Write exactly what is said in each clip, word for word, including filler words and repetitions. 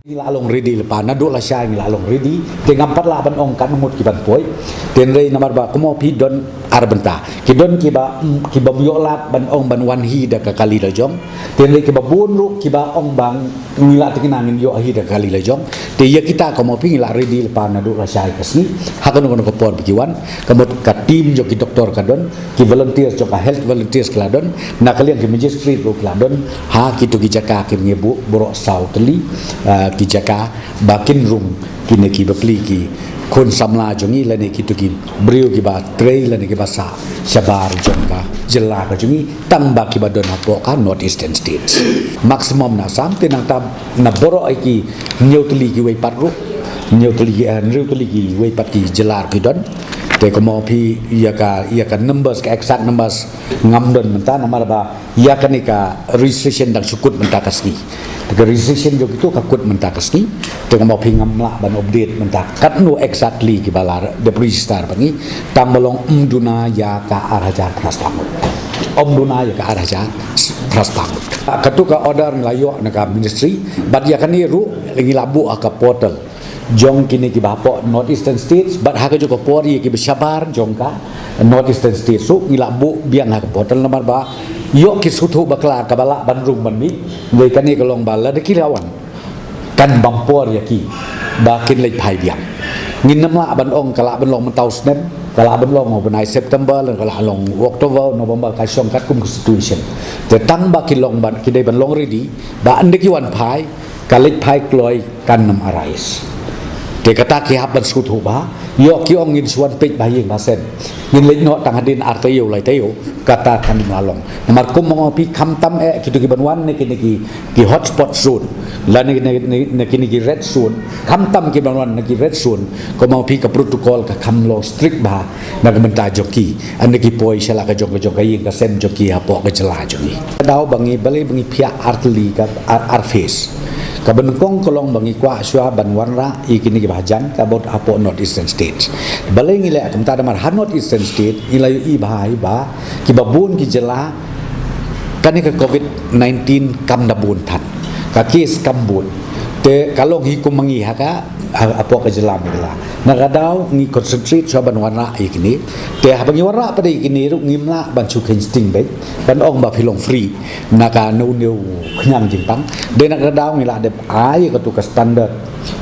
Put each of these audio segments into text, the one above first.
Ngi la long ready lypa, naduh lashai ngi la long ready. Te ngam pat lah ban ong katno ngut ki ban poi. Te hynrei namar ba kumno phi don ar bynta. Ki don kiba, mm, kiba ym ïoh lad ban ong ban wan hi da ka kali lajong. Te hynrei kiba bun ruh kiba ong ba ngi la thikna ngin ïoh hi da ka kali lajong. Te ïa kita kumno phi ngi la ready lypa naduh lashai ka sngi. Ha kano kano ka por ba ki wan. Ka mut ka team jong ki doktor ka don. Ki volunteers jong ka health volunteers ki la don, na ka liang ki magistrate ruh ki la don, ha kito ki jaka ki ngi buh baroh saw tylli, ah, ki jaka ba kin rung kine ki bapli ki khun samla jong ngi lane kito ki briew kiba trei lane kiba sah shabar jong ka jylla ka jong ngi tang ba kiba don hapoh ka North Eastern States. Maximum na Assam te nangta na baroh ïa ki hynñiew tylli kiwei pat ruh, hynñiew tylli, eh, hynriew tylli kiwei pat ki jylla ruh ki don. Te kumno phi ïa ka, ïa ka numbers, ka exact numbers ngam don mynta namar ba ïa kane ka registration dang shu kut mynta ka sngi. Te ka registration jong kito ka kut mynta ka sngi. Te kumno phi ngam lah ban update mynta katno exactly kiba la dep register bad ngi. Tang ba long ym duna ïa ka ar hajar phra spah ngut. Ym duna ïa ka ar hajar phra spah ngut. Kato ka order ngi la ïoh na ka ministry bad ïa kane ruh ngi la buh ha ka portal jong kine kiba hapoh North Eastern States bad ha kajuh ka por ïa kiba shabar jong ka North Eastern States ruh ngi la buh biang ha ka portal namar ba ïoh ki sngewthuh bakla kaba lah ban rung ban mih. Hynrei kane ka long ba lada ki la wan kan bam por ïa ki ba kin leit phai biang. Ngin ym lah ban ong ka lah ban long mynta u snem, ka lah ban long u bnai September, ka lah long October, November, ka shong katkum ka situation. Te tang ba ki long ban, ki dei ban long ready ba ynda ki wan phai, ka leit phai kloi kan ym arise. Te kata ki hap ban sngewthuh bha. Ïoh ki ong ngin shu wan peit bha ïing bha sem, ngin leit noh tang hadien ar taïew lai taïew, kata kan ym lah long. Namar kumno phi, khamtam eh kito ki ban wan na kine ki, ki hotspot zone, lane na, na, na kine ki red zone, khamtam ki ban wan na ki red zone, kumno phi, ka protocol ka kham long strict bha na ka bynta jong ki. Ynda ki poi sha la ka jong ka jong ka ïing ka sem jong ki hapoh ka jylla jong ngi. Ka daw ba ngi, balei ba ngi phiah ar tylli ka ar, ar phase. Kaba nyngkong ka long ba ngi kwah shuwa ban wanrah ïa kine kiba hajan ka bud hapoh North Eastern States. Balei ngi leh kumta? Namar ha North Eastern States ngi la ïohi bha hi ba kiba bun ki jylla kane ka covid nineteen kam da bun than, ka case kam bun. Te ka long hi kum ma ngi ha ka, ha, hapoh ka jylla Meghalaya. Na ka daw ngi concentrate shuwa ban wanrah ïa kine. Te haba ngi wanrah pat ïa kine ruh ngim lah ban shu kheiñ sting beit ban ong ba phi long free na kano kano khñiang jingpang. Dei na ka daw ngi la dep ai ïa kato ka standard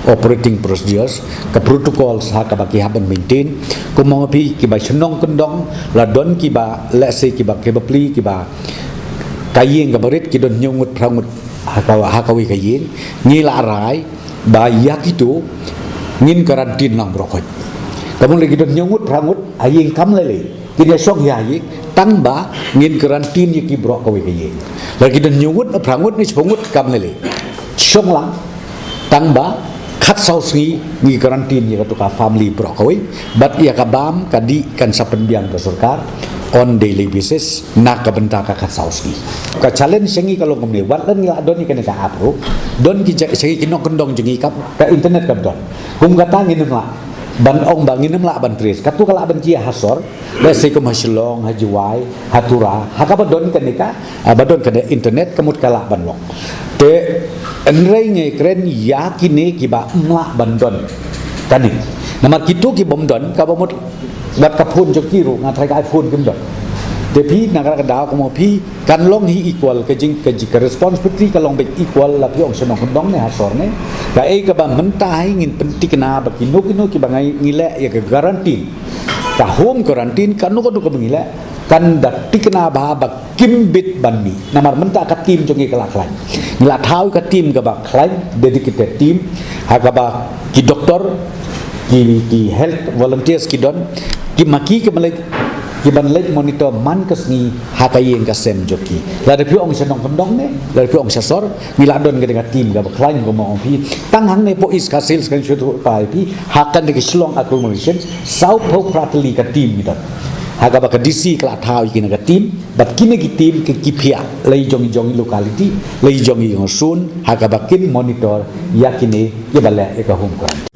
operating procedures, ka protocols ha kaba ki hap ban maintain. Kumno phi, kiba shnong kyndong, la don kiba, let's say, kiba, kiba pli, kiba ka ïing kaba rit ki don hynñiew ngut phra ngut ha ka, ha kawei ka ïing, ngi la rai ba ïa kito ngin quarantine lang baroh khoit. Ka mut lada ki don hynñiew ngut phra ngut ha ïing kam lei lei, kin ïa shong hi ha ïing, tang ba ngin quarantine ïa ki baroh kawei ka ïing. Lada ki don hynñiew ngut, phra ngut ne shiphew ngut kam lei lei, shong lang, tang ba khatsaw sngi ngi quarantine ïa kato ka family baroh kawei. Bad ïa ka bam ka dih kan sa pynbiang ka sorkar on daily basis na ka bynta ka khatsaw sngi. Ka challenge sha ngi ka long kumne, wat la ngi la don ïa kane ka app ruh, don ki ja-, sha ngi ki nongkyndong jong ngi ka, ka internet kam don. Kum kata ngin ym lah ban ong ba ngin ym lah ban trace. Kato ka lah ban jia ha sor, let's say kum ha Shillong, ha Jowai, ha Tura, ha kaba don kane ka, ah, ba don kane internet ka mut ka lah ban long. Te hynrei ngi kren ïa kine kiba ym lah ban don kane. Namar kito ki bym don, kaba mut wat ka phone jong ki ruh, nga tharai ka iPhone kim don. Te phi, na ka daw kumno phi, kan long hi equal, ka jing, ka jing, ka responsibility ka long beit equal, la phi ong sha nongkyndong ne ha sor ne. Kaei kaba mynta hi ngin pynthikna ba kino kino kiba ngi, ngi leh ïa ka quarantine, ka home quarantine, kano kano kaba ngi leh, kan da thikna bha ba kim bit ban mih. Namar mynta ka team jong ngi ka la khlaiñ. Ngi la thaw ka team kaba khlaiñ, dedicated team, ha kaba ki doktor, ki, ki health volunteers ki don, ki ma ki, ki ban leit, ki ban leit monitor man ka sngi ha ka ïing ka sem jong ki. Lada phi ong sha nongkyndong ne, lada phi ong sha sor, ngi la don ka dei ka team kaba khlaiñ, kumba ong phi. Tang hangne hapoh East Khasi Hills kan shu tu pa phi, ha kane ka Shillong agglomeration, sawphew phra tylli ka team ngi don. Ha kaba ka D C ka la thaw ïa kine ka team, bad kine ki team ki, ki phiah la i jong i jong i locality, la i jong i jong i zone, ha kaba kin monitor ïa kine kiba leh ïa ka home quarantine.